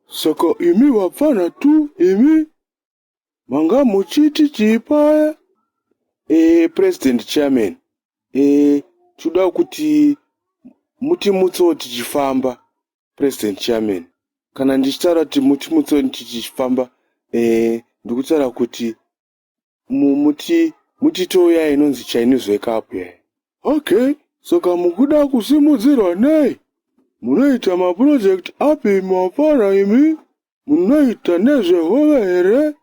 Saka imi vapfana tu imi manga muchiti chii paya? Eh, President Chairman, eh, toda kuti mutimutsewo tichifamba, President Chairman. Kana ndichitaura kuti mutimutsewo tichifamba, eh, ndikutaura kuti muti mutitowo yaya inonzi Chinese wake up yaya. Okay, saka mukuda kusimudzirwa nei? Munoita maproject api mafana imi? Munoita nezvehove here?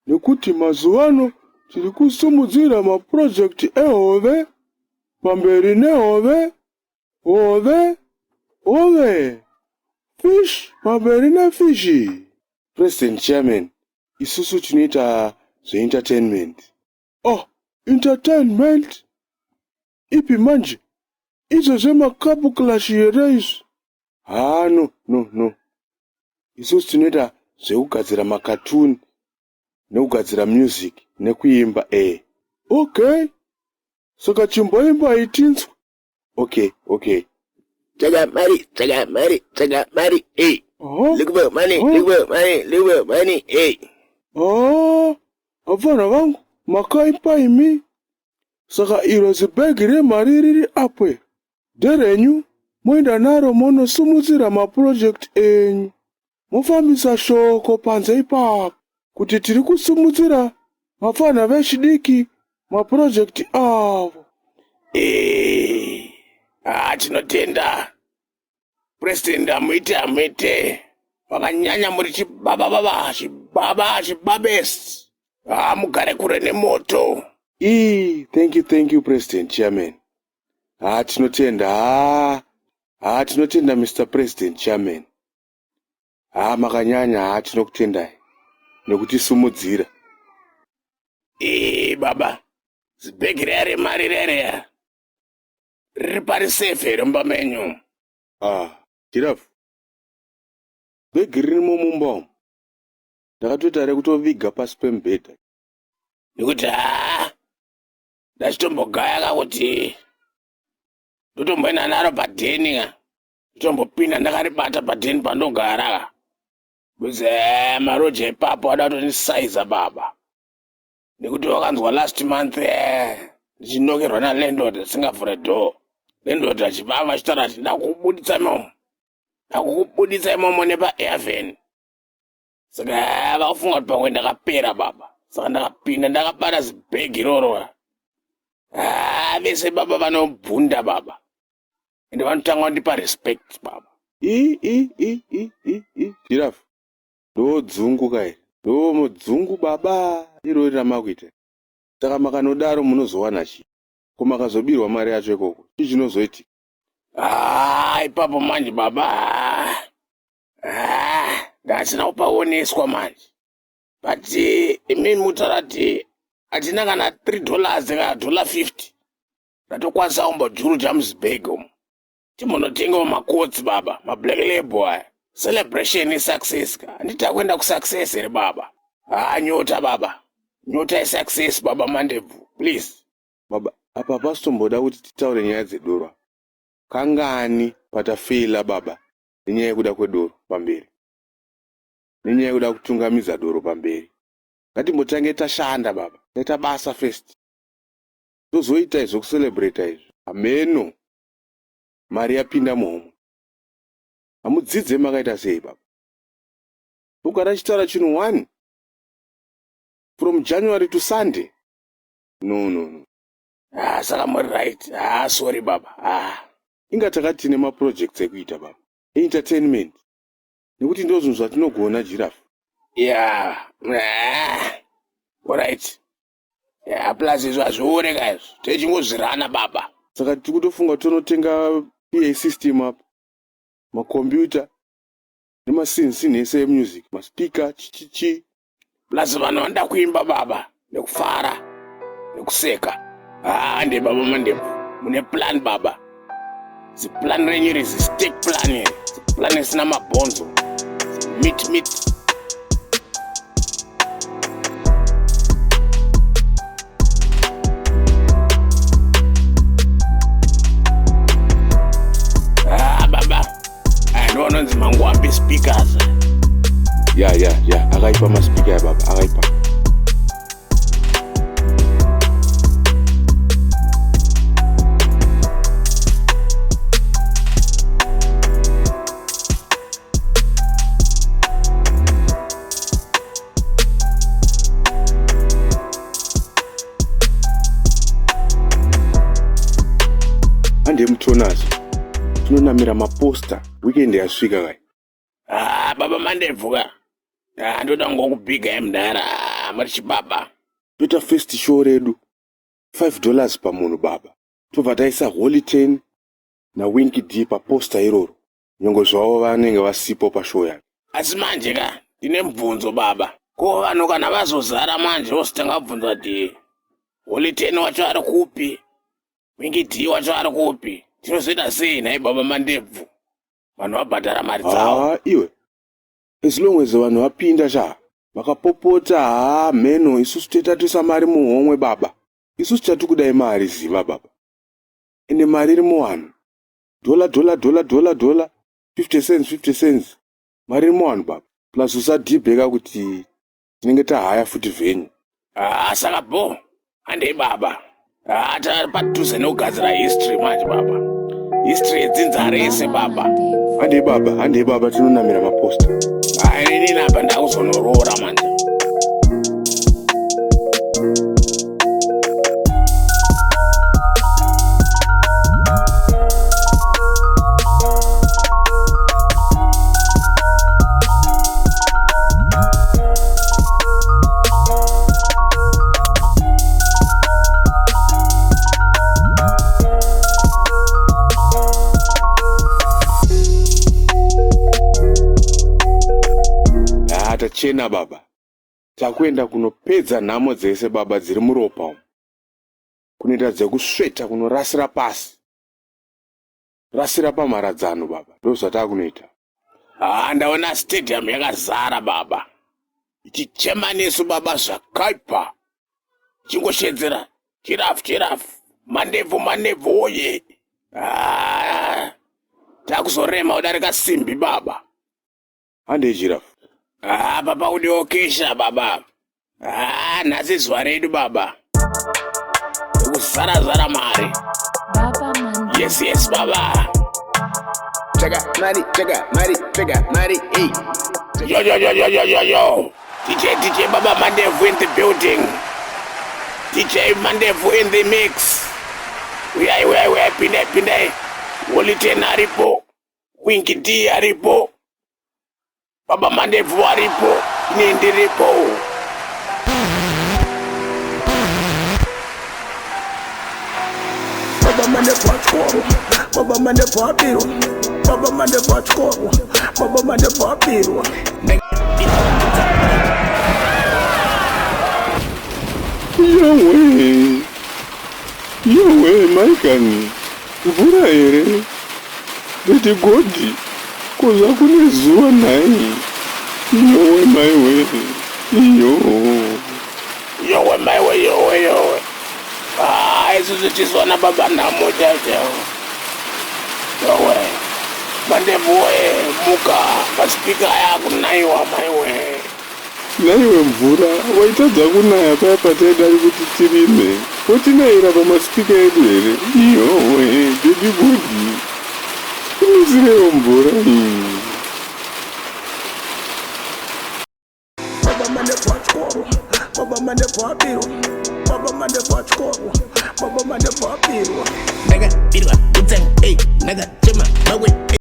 Nekuti mazuvano tiri kusimudzira maproject ehove, pamberi nehove, hove, hove, fish, pamberi nefishi. President Chairman, isusu tinoita zveentertainment. Oh, entertainment? Ipi manje? Izvo zvemakapu clash here izvi? Haa no no no. Isusu tinoita zvekugadzira makatuni nekugadzira music nekuimba eh. Okay. Saka chimboimbai tinzwe. Okay, okay. Tsvaga mari, tsvaga mari, tsvaga mari, hey. Oh. Look for money, Oh. look for money, look for money, hey. Oh, vapfana vangu makaipa imi. Saka iro zibhegi remari riri apo iri nderenyu moenda naro monosimudzira mapurojekiti enyu. Mofambisa shoko panze ipapo kuti tiri kusimudzira vapfanha vechidiki mapurojekiti avo. Eh, ah, tinotenda president, hamuite hamuite, makanyanya, muri chibaba baba, chibaba chibabest. Ah, mugare kure nemoto. Ii, thank you, thank you President Chairman. Haa, tinotenda. Haa, haa, tinotenda Mr President Chairman. Haa, makanyanya. Haa, tinokutendai nekutisumudzira. Ee baba, zibhegi riya remari riya riri pari safe here mumba menyu? Ah, Giraffe, bhegi ririmo mumba umu. Ndakatoita rekutoviga pasi pemubhedha. Nekuti haa, ndachitombogaya ka kuti ndotomboenda naro padheni ka, ndotombopinda ndakaribata padheni pandogara ka, because maroja ipapo ada kutonisaiza baba, nekuti wakanzwa last month ndichinokerwa nalandlord asingavhure door, landlord achivava achitaura ati ndakukubuditsa imomo, ndakukubuditsa imomo nepaairven. Saka vakufunga kuti pamwe ndakapera baba, saka ndakapinda ndakabata zibhegi iroro. Ah, vese baba vanobvunda baba, ende vanotanga kundipa respect baba. I i i i i i Giraffe, ndo dzungu ka iri. Ndo mudzungu baba irori ramakuita. Saka makanodaro munozowana chii? Ko makazobirwa mari yacho ikoko, chii chinozoitika? Ah, ipapo manje baba. Ah, ndasina kupaoneswa manje, but imi mutaura kuti hatina kana $3 kana dollar 50 ratokwanisa kumbojuruja muzibhegi umu timbonotengawo makotsi baba, mablack label aya. Celebration isuccess ka, handiti takuenda kusuccess here baba? Ah, nyota baba, nyota isuccess baba. Mandebvu, please. Baba, apa pasitomboda kuti titaure nyaya dzedoro apa. Kangani patafeila baba nenyaya yekuda kwedoro pamberi, nenyaya yekuda kutungamidza doro pamberi. Ngatimbotange tashanda baba, taita basa first, tozoita izvo kucelebrata izvi. Hameno mari yapinda muhomwe. Hamudzidze, makaita sei baba? Togara chitaura chinhu one from January to Sunday. No, no, no. Ah, saka muri right. Ah, sorry baba. Ah, Inga takati tine maprojects ekuita baba, entertainment, nekuti ndo zvinhu zvatinogona, Giraffe. Yeah. Ah, alright. Yeah, plus izvo hazviore ka izvo, techingozvirana baba. Saka tiri kutofunga tonotenga PA system apa, makombiyuta nemasinsin ese emusic, maspeaker, chichichi. Plus vanhu vanoda kuimba baba, nekufara nekuseka. Ah, nde baba Mandebvu, mune plan baba. Ziplan renyu iri zistake plan iri, ziplan risina mabhonzo, meat meat. Ah baba, aya ndo anonzi mangwambi speakers. Ya ya ya, akaipa maspeaker ya baba, akaipa. Hande mutonazo tinonamira maposta, weekend yasvika kai. Ah, baba Mandebvu ka. Ah, ndoda ngokubhiga mudhara. Ah, muri chibaba. Toita first show redu $5 pamunhu baba, tobva taisa Holy 10 naWinky D paposta iroro, nyangwe zvavo vanenge vasipo pashow yacho. Asi manje ka, ndine mubvunzo baba. Ko vanhu kana vazozara manje vozotanga kubvunza kuti Holy 10 wacho ari kupi, Winky D wacho ari kupi, tinozoita sei nhai baba Mandebvu? Vanhu vabhadhara mari dzavo. Haa iwe, as long as vanhu vapinda sha, vakapopota haa mheno, isusu toita toisa mari muhomwe baba. Isusu chatikudai mari, ziva baba, ende mari iri muvanhu, dollar dollar dollar dollar dollar, 50 cents 50 cents, mari iri muvanhu baba. Plus usadhibheka kuti tinenge tahaya futi venue. Ah, saka bo, handei baba. Ah, tari padhuze nekugadzira history manje baba, history yedzinza rese baba. Handei baba, handei baba, tinonamira maposta. Ah, inini apa ndakuzonoroora manje. Haa, tachena baba, takuenda kunopedza nhamo dzese baba dziri muropa umu, kunoita dzekusveta, kunorasira pasi, rasira pamharadzano baba, ndo zvatakunoita. Ah, ndaona stadium yakazara baba, ichichema nesu baba zvakaipa, ichingoshedzera chirafu chirafu, Mandebvu Mandebvu woye. Ah, takuzorema kudarika simbi baba. Handei chirafu. Ah, baba, udiokesha baba. Ah, nhasi zuva redu baba, kuzara zara mari. Baba Mandebvu. Yes baba. Chega mari, chega mari, chega mari, ey. Yo yo yo yo yo yo yo, DJ, DJ Baba Mandevu in the building, DJ Mandevu in the mix. Uyai uyai uyai, pindai pindai. Holy 10 aripo, Winky D aripo, Baba Mandevu aripo, ini ndiripo. Baba Mandebvu atyorwa, Baba Mandebvu abirwa, Baba Mandebvu atyorwa, Baba Mandebvu abirwa. Yowe yowe, maikani, mvura here beti godi kozva kune zuva nhai? Yowe maiwe, iyo. Yowe maiwe, yowe yowe. Ah, isusu tiswana baba nhamo chaicho. Yowe Mandebvu woye, muka, maspeaker aya akunaiwa maiwe. Naiwe mvura, waitadza kunaya paya pataida kuti tirime, wotinayira pamaspeaker edu here? Iyowe baby godi, tinisirewo mvura iyi. Baba Mandebvu atyorwa, Baba Mandebvu abirwa, Baba Mandebvu atyorwa, Baba Mandebvu abirwa. Ndakabirwa kutsenga, ey, ndaka